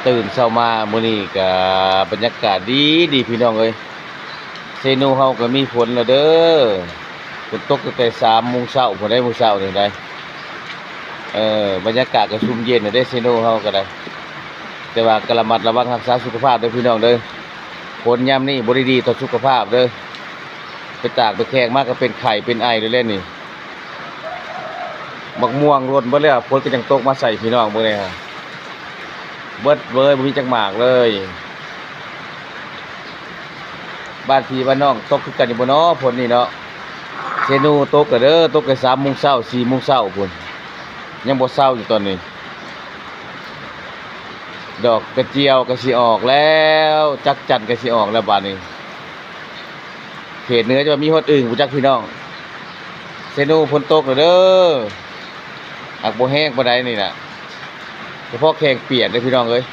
ຕື່ນເຊົ້າມາມື້ນີ້ກະບັນຍາກາດດີໆ ພີ່ນ້ອງເອີຍ. ເຊໂນເຮົາກະມີຝົນແລ້ວເດີ. ຝົນຕົກຕັ້ງແຕ່ສາມໂມງເຊົ້າພຸ້ນໃດ໋ ມື້ເຊົ້ານີ້ໃດ໋. ເອີ ບັນຍາກາດກະຊຸ່ມເຢັນແລ້ວເດ້ ເຊໂນເຮົາກະໄດ້. ແຕ່ວ່າກະລະມັດລະວັງຮັກສາສຸຂະພາບເດີ ພີ່ນ້ອງເດີ. ຝົນຍາມນີ້ບໍ່ໄດ້ດີຕໍ່ສຸຂະພາບເດີ. ໄປຕາກໄປແຂງມາກະເປັນໄຂ້ເປັນໄອແລ້ວແຫຼະນີ້. ໝາກມ່ວງຫຼົ່ນເບິດແລ້ວ ຝົນກະຍັງຕົກມາໃສ່ ພີ່ນ້ອງເບິ່ງແດ່ ເບິດເລີຍ ບໍ່ມີຈັກໝາກເລີຍ. ບ້ານພີ່ບ້ານນ້ອງຕົກຄືກັນຢູ່ບໍ່ນໍ ຝົນນີ້ເນາະ? ເຊໂນຕົກແລ້ວເດີ ຕົກແຕ່ສາມໂມງເຊົ້າ ສີ່ໂມງເຊົ້າພຸ້ນ ຍັງບໍ່ເຊົາຢູ່ຕອນນີ້. ດອກກະຈຽວກະຊິອອກແລ້ວ ຈັກຈັນກະຊິອອກແລ້ວບາດນີ້. ເຂດເໜືອຈະວ່າມີຮອດອຶ່ງບໍ່ຈັກ ພີ່ນ້ອງ. ເຊໂນຝົນຕົກແລ້ວເດີ ຫາກບໍ່ແຮງປານໃດນີ້ນະ ສະເພາະແຂ້ງປຽກເດີ ພີ່ນ້ອງເອີຍ.